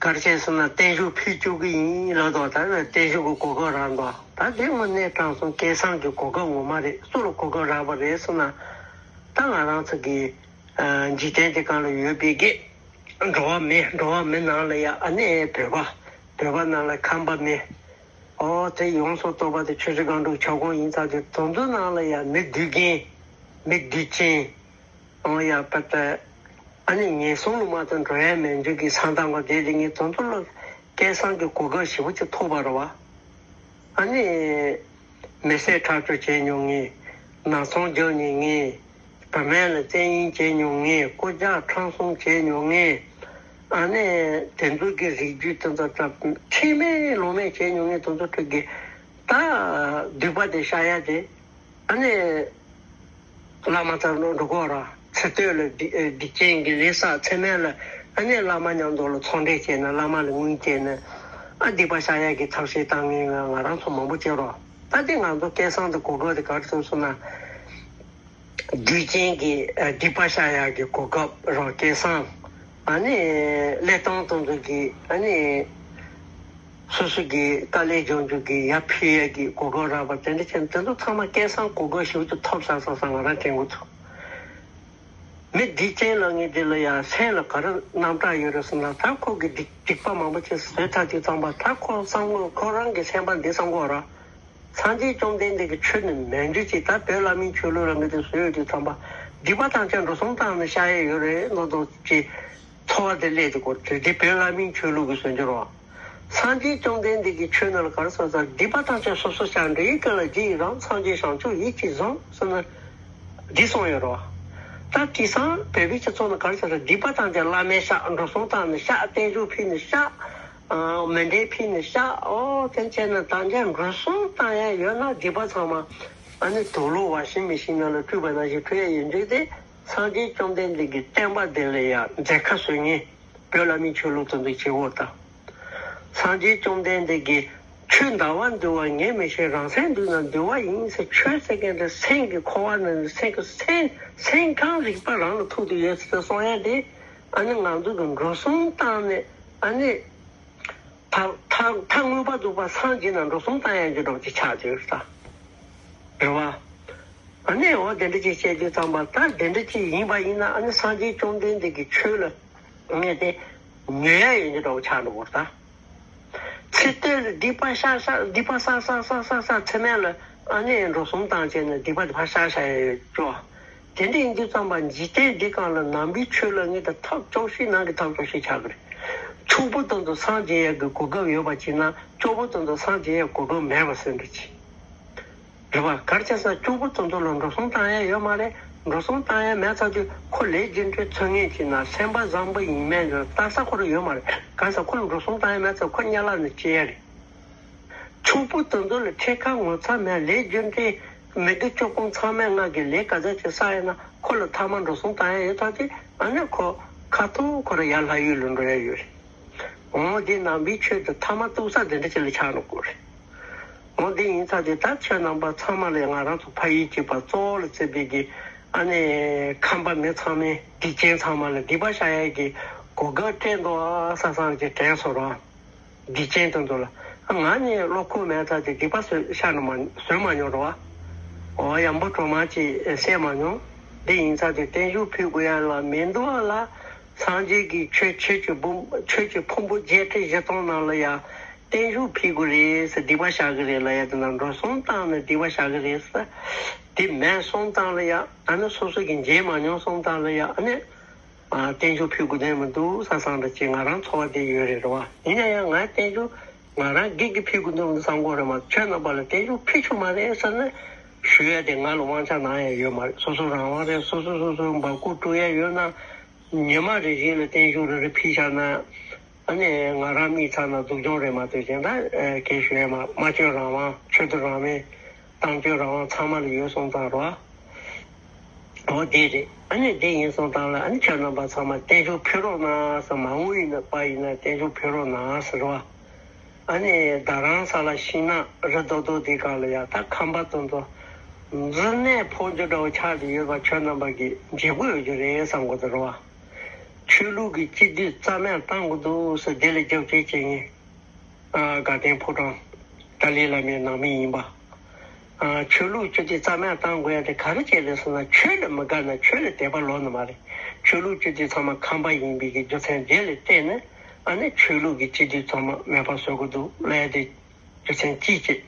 ག་རེ་བྱས་སོང་ན་བརྟན་བཞུགས་ཕུལ་བཅུག་གི་ཡིན་ལབ་དོ། ད་ནི་བརྟན་བཞུགས་ཀྱི་གོ་སྐབས་རག་འདུག་ད་དེ་དངོས་གནས་དྲང་སོང་སྐལ་བཟང་གི་གོ་སྐབས་ངོ་མ་རེད། སུ་ལ་གོ་སྐབས་རག་པ་རེད་སོང་ན། ད་ང་རང་ཚོ་གི་འཇིག་རྟེན་འདི་སྒང་ལ་ཡོད་པའི་གི་འགྲོ་བ་མི་འགྲོ་བ་མི་ནང་ལ་ཡ་ཨ་ནེ་བོད་པ། བོད་པ་ནང་ལ་ཁམས་པ་མི། ཨོ་དེ་ཡོངས་སུ་རྫོགས་པ་དེ་ཆུ་བཞི་སྒང་དྲུག་ཁྱབ་ཁོངས་ཡིན་ཙང་དེ་དེ་ཚོ་ནང་ལ་ཡ་མི་སྡུག་མཁན། མི་སྡུག་ཅན། ཨོ་ཡ་པ་ཏ། ཨ་ནི་ངན་སོང་ལ་མ་ཐོན་འགྲོ་ཡ་མེད་འཇུག་གི་ས་མཐའ་ང་དེ་དེ་ངས་དེ་ཚོ་ལ་སྐལ་བཟང་གི་གོ་སྐབས་ཞེ་པོ་ཅིག་ཐོབ་པ་རེད་བ། ཨ་ནི། མི་བསད་ཁྲག་སྦྱོར་བྱས་མྱོང་ངེས། ནག་ཚོང་རྒྱག་མྱོང་ངེས། བུད་མེད་ལ་བཙན་གཡེམ་བྱས་མྱོང་ངེས། རྐུ་ཇག་ཁྲམ་གསུམ་བྱས་མྱོང་ངེས། ཨ་ནི་དེ་ཚོ་གི་རིགས་རྒྱུད་དེ་ཚོ་ད་ཁྲེལ་མེད་ལོང་མེད་བྱས་མྱོང་ངེས། དེ་ཚོ་ཁྲོད་ཀྱི་ད་སྡིག་པ་དེ་བཤགས་ཡ་དེ་ཨ་ནི་བླ་མ་ཚང་འགྲོ་དགོས་ར། ཚེ་སྟོད་ལ་སྡིག་སྡིག་ཅན་གྱི་ལས་བསགས། ཚེ་སྨད་ལ་ཨ་ནི་བླ་མ་མཉམ་དུ་ལ་ཚོགས་འདྲེན་བྱས་ནས་བླ་མ་ལ་དངུལ་སྐྱེལ་ནས་ཨ་སྡིག་པ་བཤགས་ཡག་གི་ཐབས་ཤེས་བཏང་མཁན་ང་ང་རང་ཚོ་མང་པོ་བྱེད་རོགས། ད་དེ་ང་ཚོ་སྐལ་བཟང་དུ་གོ་སྐབས་དེ་ག་རེ་ཐོབ་སོང་ན། སྡིག་ཅན་གྱི་ཨ་སྡིག་པ་བཤགས་ཡག་གི་གོ་སྐབས་རོགས་སྐལ་བཟང་། ཨ་ནི་ཀླད་སྟོང་དང་དུ་གི་ཨ་ནི་སོ་སོ་གི་དཀའ་ལས་སྦྱོང་རྒྱུ་གི་ཡར་ཕུལ་ཡག་གི་གོ་སྐབས་རག་པ་དེ་འདྲ་བྱས་ན་དེ་ཚོ་ཚང་མ་སྐལ་བཟང་གོ་སྐབས་ཞིག་ཏུ་ཐོབ་ས་སོང་ས་ང་རང་དྲན་གྱི་འདུག་མི་སྡིག་ཅན་ལབ་མཁན་དེ་ལ་ཡང་སེམས་ལ་ག་རེ་རྣམ་གྲངས་ཡོད་རེད་ཟེར་ན། ད་ཁོ་གི་སྡིག་སྡིག་པ་མང་པོ་བྱས་བཟོས་ཚར་དུས་ཙམ་པ་ད་ཁོ་བསམ་བློ་ཁོ་རང་གི་སེམས་པ་འདི་བསམ་གྱི་ཡོད་རེད། སངས་རྒྱས་བཅོམ་ལྡན་འདས་ཀྱི་ཆོས་ནི་མེད་འགྲོ་ཅིག་ད་བོད་བླ་མའི་ཆོས་ལུགས་ལ་ངེས་དེ་བཟོས་ཡོད་དུས་ཙམ་པ་སྡིག་པ་ཐམས་ཅད་འགྲོ་སོང་བཏང་ནས་བཤགས་ཡས་ཡོད་རེད་མནོ་སྟངས་ཀྱི་ཚོར་བ་དེ་སླེབས་འདུག་གོ་དེ་དེ་བོད་བླ་མའི་ཆོས་ལུགས་ཀྱི་བཟོ་འགྱུར་རོ། སངས་རྒྱས་བཅོམ་ལྡན་འདས་ཀྱི་ཆོས་ནང་ལ་ག་རེ་གསུངས་ཟེར་ན། སྡིག་པ་ཐམས་ཅད་སོ་སོར་བཤགས། འདྲེ་ཡི་སྐེ་ལ་རྗེ་ཡི་རང་། སངས་རྒྱས་བྱང་ཆུབ་ཡིད་ཀྱིས་བཟུང་ཟེར་ན། འདི་གསུངས་ཡོད་རོ། ད་དེང་སང་བོད་པའི་སྤྱི་ཚོགས་ནང་ག་རེ་ཟེར་ན། སྡིག་པ་ཐམས་ཅད་བླ་མས་བཤགས། འགྲོ་སོང་བཏང་ནས་བཤགས། བརྟན་བཞུགས་ཕུལ་ནས་བཤགས། ཨ་མཎྜལ་ཕུལ་ནས་བཤགས། ཨོ་དེ་བྱས་ན་ད་ཆ་འགྲོ་སོང་བཏང་ཡ་ཡོད་ན་སྡིག་པ་ཚང་མ་ཨ་ནི་དུག་ལོག་ཝ་ཤིང་མེ་ཤིན་ནང་ལ་བཀྲུས་པ་ནང་བཞིན་བཀྲུ་ཡ་ཡོད་འདུག་སྟེ། སངས་རྒྱས་བཅོམ་ལྡན་འདས་ཀྱི་བསྟན་པ་འདི་ལ་ཡང་མཛད་ཁ་བཟོ་མཁན་བོད་བླ་མའི་ཆོས་ལུགས་དེ་ཚོ་བྱེད་དགོས་ད། སངས་རྒྱས་བཅོམ་ལྡན་འདས་ཀྱིས་ཆོས་འདའ་བར་འདུལ་བ་ངས་མི་ཤེས། རང་སེམས་འདུལ་ན་འདུལ་བ་ཡིན་ཟེར། ཆོས་ཟེར་མཁན་དེ་སེམས་ཀྱི་འཁོར་བ་ནང་སེམས་ཀྱི་སེམས་སེམས་ཁམས་རིག་པ་རང་ལ་ཐུག་ཏུ་ཡོད་ཟེར་གསུང་ཡ་དེ་ཨ་ནི་ང་ཚོ་གི་འགྲོ་སོང་བཏང་ནས་ཨ་ནི། ད་ད་ད་མངོན་པར་རྫོགས་པར་སངས་རྒྱས་ན་འགྲོ་སོང་བཏང་ཡག་གི་འགྲོ་ཅིག་ཆགས་ཀྱི་ཡོད་ས་རེད་བ། ཨ་ནི་འོ་དེ་འདྲ་ཅིག་བཤད་དུས་ཙམ་པ་ད་དེ་འདྲ་ཅིག་ཡིན་པ་ཡིན་ན་ཨ་ནི་སངས་རྒྱས་བཅོམ་ལྡན་འདས་ཀྱི་ཆོས་ལ་ངས་དེ་ཉོན་ཡག་ཡིན་གྱི་འགྲོ་ཆགས་འགྲོ་གི་རེད་ད། ཚེ་སྟོད་ལ་སྡིག་པ་བཤགས་བཤགས་སྡིག་པ་བསགས་བསགས་བསགས་བསགས་བསགས་ཚེ་སྨད་ལ་ཨ་ནི་འགྲོ་སོང་བཏང་བྱས་ནས་སྡིག་པ་དེ་ཕར་བཤགས་བཤགས་ཡག་ཡོད་ཅོ། དེ་འདྲ་ཡིན་དུས་ཙམ་པ་འཇིག་རྟེན་འདི་སྒང་ལ་ནང་པའི་ཆོས་ལ་ངེས་དང་ཐབས་སྐྱོ་ཤོས་ནང་གི་ཐབས་སྐྱོ་ཤོས་ཆགས་ཀྱི་རེད། ཕྱུག་པོ་དེ་ཚོ་སངས་རྒྱས་ཡག་གི་གོ་སྐབས་ཡོད་པ་བྱས་ན་སྐྱོ་པོ་དེ་ཚོ་སངས་རྒྱས་ཡག་གོ་སྐབས་མེད་པ་བཟོས་འདྲ་ཅིག་རེད་བ། ག་རེ་བྱས་ཟེར་ན་སྐྱོ་པོ་དེ་ཚོ་ལ་འགྲོ་སོང་བཏང་ཡག་ཡོད་མ་རེད། འགྲོ་སོང་བཏང་ཡག་མེད་ཚར་དུས་ཁོ་ལས་རྒྱུ་འབྲས་འཚོལ་མཁན་བྱས་ན་སེམས་པ་བཟང་པོ་ཡིན་མིན་ལ་ལྟ་ས་ཁོ་རང་ཡོད་མ་རེད། ག་རེ་ཟེར་ཁོ་ལ་འགྲོ་སོང་བཏང་ཡག་མེད་ཚར་ཁོ་དམྱལ་བ་ནང་སྐྱེ་ཡག་རེད། ཕྱུག་པོ་དེ་ཚོ་ལ་ཁྲེལ་ཁ་ངོ་ཚ་མེད། ལས་རྒྱུ་འབྲས་མི་དགེ་བཅུ་སྤོང་ཚང་མས་ང་གི་ལས་ག་ཚད་ཅིག་བསགས་ཡིན་ན་ཁོ་ལ་ཐ་མ་འགྲོ་སོང་བཏང་ཡག་ཡོད་ཐག་ཆོད། ཨ་ནི་ཁོ་ཁ་ཐུག་ཁོ་རང་ཡར་ལྷ་ཡུལ་ལ་འགྲོ་ཡག་ཡོད་རེད། འོ་དེ་ནང་པའི་ཆོས་དེ་ཐ་མ་གཏུག་ས་དེ་འདྲ་ཅིག་ལ་ཆགས་འགྲོ་གི་རེད། འོ་དེ་ཡིན་ཚར་དུས་ད་ཁྱོད་རྣམ་པ་ཚང་མ་ལ་ང་རང་ཚོ་ཕ་ཡུལ་གཅིག་པ་གཙོ་བོ་ལ་བརྩི་བའི་གི་ཨ་ནི་ཁམས་པ་མི་ཚང་མས་སྡིག་ཅན་ཚང་མ་ལ་སྡིག་པ་བཤགས་ཡག་གི་གོ་སྐབས་སྤྲད་འདུག་ཨ་བསམ་བསམ་གྱི་དྲན་སོང་རོགས། སྡིག་ཅན་དེ་ཚོ་ལ། ང་ནི་བློ་ཁོག་མེད་ཚར་དུས་སྡིག་པ་བཟོས་བཤགས་ནི་མ་བཟོས་མ་མྱོང་རེད་བ། འོ་ཡང་པོ་གྲོ་མ་ཅིག་བསད་མ་མྱོང་། འདི་ཡིན་ཚར་དུས་བརྟན་བཞུགས་ཕུལ་དགོས་ཡག་ལ་མི་འདུག་ལ། སངས་རྒྱས་ཀྱི་ཆོས་ཆོས་ཀྱི་འབུམ་ཆོས་ཀྱི་ཕུང་པོ་བརྒྱད་ཁྲི་བཞི་སྟོང་ནང་ལ་ཡང་བརྟན་བཞུགས་ཕུལ་དགོས་རེད་ཟེར། སྡིག་པ་བཤགས་ཀྱི་རེད་ལབ་ཡག་དེ་ན་འགྲོ་སོང་བཏང་ནས་སྡིག་པ་བཤགས་ཀྱི་རེད་ཟེར། དེ་མེད་སོང་ཙང་ལ་ཡང་ཨ་ནི་སོ་སོ་གིས་མཇལ་མ་མྱོང་སོང་ཙང་ལ་ཡང་ཨ་ནི། ཨ་བརྟན་བཞུགས་ཕུལ་དགོས་དོན་མི་འདུག་བསམ་བསམ་འདྲ་ཅིག་ང་རང་ཚོར་བ་དེ་ཡོད་རེད་རེད་བ། ཡིན་ན་ཡང་ང་བརྟན་བཞུགས་ང་རང་སྒེར་གྱི་ཕུལ་དགོས་འདུག་བསམ་གྱི་ཡོད་རེད་མ་གཏོགས་ཁྱོད་རྣམ་པ་ལ་བརྟན་བཞུགས་ཕུལ་ཆོག་མ་རེད་ཟེར་ན་ཞུ་ཡ་དེ་ང་ལ་དབང་ཆ་གནང་ཡ་ཡོད་མ་རེད། སོ་སོ་རང་དབང་རེད། སོ་སོ་སོ་སོའི་འབབ་སྐུ་སྤྲོད་ཡ་ཡོད་ན་ཉི་མ་རེ་བཞིན་ལ་བརྟན་བཞུགས་རེ་རེ་ཕུལ་བཞག་ན་ཨ་ནི་ང་རང་མིག་ཚ་ན་སྡུག་སྦྱོང་རེད་མ་གཏོགས་གཞན་དག་གས་ཞུ་ཡ་མ་སྨྲ་བརྗོད་རང་དབང་ཆོས་དད་རང་དབང་། གཏམ་བརྗོད་རང་དབང་ཚང་མ་ལ་ཡོད་སོང་ཙང་རོ། འོ་དེ་རེད། ཨ་ནི་དེ་ཡིན་སོང་ཙང་ལ་ཨ་ནི་ཁྱོད་རྣམ་པ་ཚང་མ་བརྟན་བཞུགས་ཕུལ་རོགས་གནང་ཟེར། མ་འོངས་ཡིན་ན་པ་ཡིན་ན་བརྟན་བཞུགས་ཕུལ་རོགས་གནང་ཟེར་རོ། ཨ་ནི་རྡ་རམ་ས་ལ་ཤིང་ནགས་རི་རྡོག་རྡོག་དེ་སྒང་ལ་ཡ་ད་ཁམས་པ་དེ་ཚོ་འཛིན་གནས་ཕོ་རྒྱུད་འདྲ་བོ་ཆགས་ཏེ་ཡོད་པ་ཁྱོད་རྣམ་པ་གིས་མཇལ་དགོས་ཡོད་རྒྱུ་རེད་བསམ་གོ་ད་རོ། ཆོས་ལུགས་ཀྱི་སྤྱི་འཐུས་རྩ་མེད་བཏང་དགོས་འདུག་ཟེར་དེ་ལ་རྒྱབ་སྐྱོར་བྱེད་མཁན། ཨ་དགའ་ལྡན་ཕོ་བྲང་ཏཱ་ལའི་བླ་མའི་ནང་མི་ཡིན་པ། ཨ་ཆོས་ལུགས་སྤྱི་འཐུས་རྩ་མེད་བཏང་དགོས་ཡ་དེ་ག་རེ་བྱས་རེད་ཟེར་ན་ཆོས་ལ་མི་དགའ་ན་ཆོས་ལ་དད་པ་ལོག་ནི་མ་རེད། ཆོས་ལུགས་སྤྱི་འཐུས་ཚང་མ་ཁམས་པ་ཡིན་པའི་གི་རྒྱུ་མཚན་དེ་ལ་བརྟེན་ནས་ཨ་ནི་ཆོས་ལུགས་ཀྱི་སྤྱི་འཐུས་ཚང་མ་མེད་པ་བཟོ་དགོས་འདུག་ལབ་ཡ་དེ། རྒྱུ་མཚན་གཅིག་བྱས།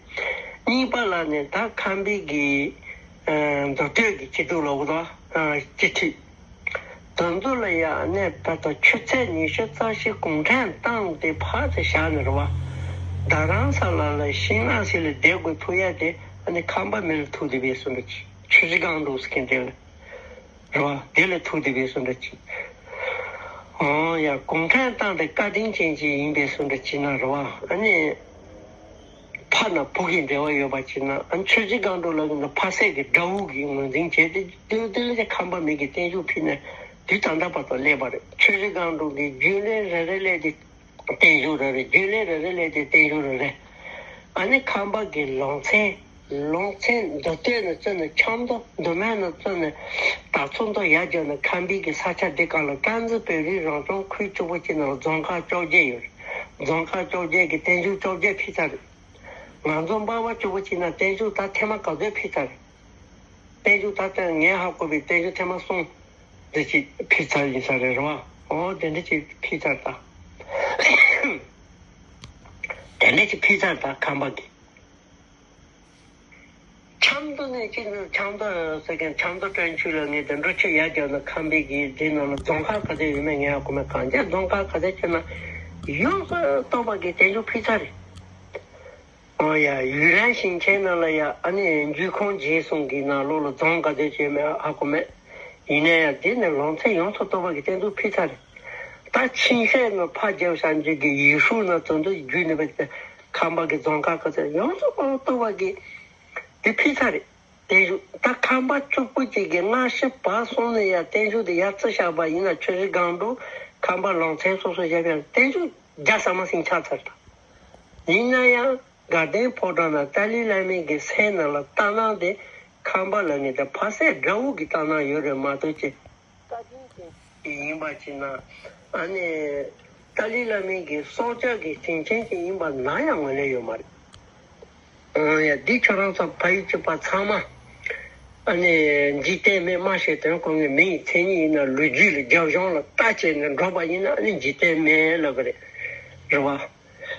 གཉིས་པ་ལ་ནི་ད་ཁམས་པའི་གི་ཨ་མདོ་སྟོད་ཀྱི་སྤྱི་འཐུས་ལབ་དགོས་དོ། ཨ་སྤྱི་འཐུས། དེ་ཚོ་ལ་ཡང་ནས་ད་ལྟ་ཆུ་ཚོད་ཉི་ཤུ་རྩ་བཞི་གུང་ཁྲན་ཏང་དེ་ཕར་ཚུར་བཞག་ནས་རེད་བ། རྡ་རམ་ས་ལ་ལ་ཤིང་ནགས་ཟིག་ལ་བསྡད་དགོས་ཐུག་ཡ་དེ་ཨ་ནི་ཁམས་པ་མི་ལ་ཐུག་བསྡད་པའི་བཟོ་འདྲ་ཅིག་ཆུ་བཞི་སྒང་འདུག་ཟེར་མཁན་དེ་ལ། རེད་བ། དེ་ལ་ཐུག་བསྡད་པའི་བཟོ་འདྲ་ཅིག་ཨང་ཡ་གུང་ཁྲན་ཏང་དེ་བཀའ་དྲིན་ཅན་ཅིག་ཡིན་པའི་བཟོ་འདྲ་ཅིག་ན་རེད་བ། ཨ་ནི། ཕ་ན་བུ་གི་འབྲེལ་བ་ཡོད་པ་བྱས་ན། ཨ་ནི་ཆོས་རྗེ་སྒང་དྲུག་ལ་ཡིན་ན་ཕ་སྲས་ཀྱི་དགྲ་བོ་གི་ངོས་འཛིན་བྱས་ཏེ། དེ་དེ་ལ་ཁམས་པ་མི་གིས་བརྟན་བཞུགས་ཕུལ་ནས་དུས་ད་ལྟ་བར་དུ་སླེབས་པ་རེད། ཆོས་རྗེ་སྒང་དྲུག་གི་རྒྱུན་ལས་རེ་རེ་སླེབས་ཏེ་བརྟན་བཞུགས་རེ་རེ། རྒྱུན་ལས་རེ་རེ་སླེབས་ཏེ་བརྟན་བཞུགས་རེ་རེ། ཨ་ནི་ཁམས་པ་གི་ལུང་ཚན། ལུང་ཚན་མདོ་སྟོད་ནས་བཙུགས་ནས་ཆབ་མདོ། མདོ་སྨད་ནས་བཙུགས་ནས་དར་ཚོན་མདོ་ཡར་བརྒྱབ་ནས་ཁམས་པའི་གི་ས་ཆ་འདི་སྒང་ལ་སྲིད་འཛིན་བོད་རིགས་རང་སྐྱོང་ཁུལ་བཅུ་པོ་གཅིག་ནང་ལ་རྫོང་ཁག་བཅོ་བརྒྱད་ཡོད་རེད། རྫོང་ཁག་བཅོ་བརྒྱད་ཀྱི་བརྟན་བཞུགས་བཅོ་བརྒྱད་ཕུལ་ཚར་རེད། ང་ཚོ་འབའ་བ་བཅུ་པོ་གཅིག་ནང་བརྟན་བཞུགས་ད་ཐེངས་མ་ག་ཚོད་ཕུལ་ཚར་རེད། བརྟན་བཞུགས་ད་ལྟ་ངས་ཧ་གོ་བའི་བརྟན་བཞུགས་ཐེངས་མ་གསུམ་འདི་གཅིག་ཕུལ་ཚར་ཡིན་ས་རེད། རེད་བ། ཨོ་དེ་འདྲ་ཅིག་ཕུལ་ཚར་ད། དེ་འདྲ་ཅིག་ཕུལ་ཚར་ད་ཁམས་པ་གི། ཆབ་མདོ་ནས་ཅི་འདྲ་ཆབ་མདོ་ཟེར་མཁན། ཆབ་མདོ་བཀྲ་ཤིས་ལ་ངས་དེ་འགྲོ་ཆེད་ཡར་བརྒྱབ་ན་ཁམས་པའི་གི་འདི་ནང་ལ་རྫོང་ཁག་ག་ཚོད་ཡོད་མེད་ངས་ཧ་གོ་མེད། གང་ཅི་རྫོང་ཁག་ག་ཚོད་ཁྱོད་ན་ཡོངས་སུ་རྟོག་པ་གི་བརྟན་བཞུགས་ཕུལ་ཚར་རེད། ཨོ་ཡ། ཡུན་ནན་ཞིང་ཆེན་ནང་ལ་ཡ། ཨ་ནི་འཇུ་ཁང་རྗེས་གསུང་གི་ནང་ལོགས་ལ་རྫོང་ག་ཚོད་ཡོད་མེད་ཧ་གོ་མེད། ཡིན་ན་ཡང་འདི་ནས་ལུང་ཚན་ཡོངས་སུ་རྟོག་པ་གི་བརྟན་བཞུགས་ཕུལ་ཚར་རེད། ད་ཆིན་ཧྲན་ནས་ཕར་རྒྱབ་བཞག་རྒྱུ་གི་ཡུས་ཧྲུའུ་ནས་དོན་དུ་བརྒྱུད་ནས་བས་ཏེ་ཁམས་པ་གི་རྫོང་ཁག་ག་ཚོད་ཡོངས་སུ་རྟོག་པ་གི་དེ་ཕུལ་ཚར་རེད། བརྟན་བཞུགས། ད་ཁམས་པ་བཅུ་པོ་གཅིག་གིས་སྔ་ཕྱི་བར་གསུམ་ནས་ཡ་བརྟན་བཞུགས་དེ་ཡར་བརྩི་བཞག་པ་ཡིན་ན། ཆོས་རྗེ་སྒང་དྲུག་ཁམས་པ་ལུང་ཚན་སོ་སོ་བཞག་པའི་བརྟན་བཞུགས་བརྒྱ་ཟ་མ་ཟིན་ཆགས་ཚར་ད། ཡིན་ན་ཡང་དགའ་ལྡན་ཕོ་བྲང་ནང་ཏཱ་ལའི་བླ་མའི་གི་སྲས་ནང་ལ་ལྟ་སྣང་དེ་ཁམས་པ་ལ་ངེས་དང་ཕ་སྲས་དགྲ་བོ་གི་ལྟ་སྣང་ཡོད་རེད་མ་གཏོགས་ཅི། བཀའ་དྲིན་ཅན་ཡིན་པ་ཅིག་ན། ཨ་ནི་ཏཱ་ལའི་བླ་མའི་གི་སྲོག་ཆགས་ཀྱི་དྲིན་ཅན་ཅིག་ཡིན་པ་ནམ་ཡང་ངོས་ལེན་ཡོད་མ་རེད། ཨང་ཡ། འདི་ཁྱོད་རང་ཚོ་ཕ་ཡུལ་གཅིག་པ་ཚང་མ་ཨ་ནི་འཇིག་རྟེན་མི་སྨྲ་ཤེས་དོན་གོ་མཁན་མི་ཡི་མཚན་ཉིད་ཡིན་ན། ལོ་རྒྱུས་ལ་རྒྱབ་ལྗོངས་ལ་ལྟ་བྱས་ནས་འགྲོ་བ་ཡིན་ན་ཨ་ནི་འཇིག་རྟེན་མི་ལབ་གི་རེད། རེད་བ།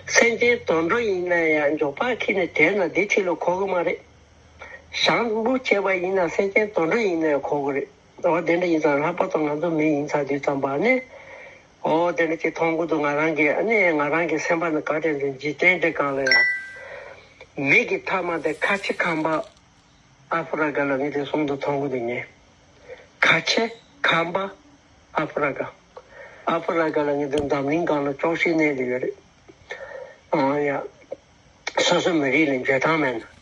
སེམས་ཅན་དུད་འགྲོ་ཡིན་ན་ཡང་འགྱོགས་པ་ཁྱེར་ནས་དེད་ན་འདི་ཁྲིད་ལ་གོ་གི་མ་རེད། བྱང་བུ་བྱས་པ་ཡིན་ན་སེམས་ཅན་དུད་འགྲོ་ཡིན་ན་ཡང་གོ་གི་རེད། འོ་དེ་འདྲ་ཡིན་ཙང་ལྷག་པར་དུ་ང་ཚོ་མི་ཡིན་ཚར་དུས་ཙམ་པ་ནས། འོ་དེ་འདྲ་ཅིག་མཐོང་གི་འདུག་ང་རང་གི་ཨ་ནི་ང་རང་གི་སེམས་པ་ནི་ག་དེ་འདྲ་འཇིག་རྟེན་འདི་སྒང་ལ་ཡང་མི་གི་མཐའ་མ་དེ་ཁ་ཆེ་ཁམས་པ་ཨ་ཧྥེ་རི་ཀ་ལ་ངས་དེ་གསུང་དུ་མཐོང་གི་འདུག་ངས། ཁ་ཆེ་ཁམས་པ་ཨ་ཧྥེ་རི་ཀ། ཨ་ཧྥེ་རི་ཀ་ལ་ངས་དེ་འཛམ་གླིང་སྒང་ལ་ཅོག་ཤེས་གནས་དེ་ཡོད་རེད། ཨང་ཡ། སོ་སོ་མི་རིགས་ལ་འཇོན་ཐང་མེད་ན།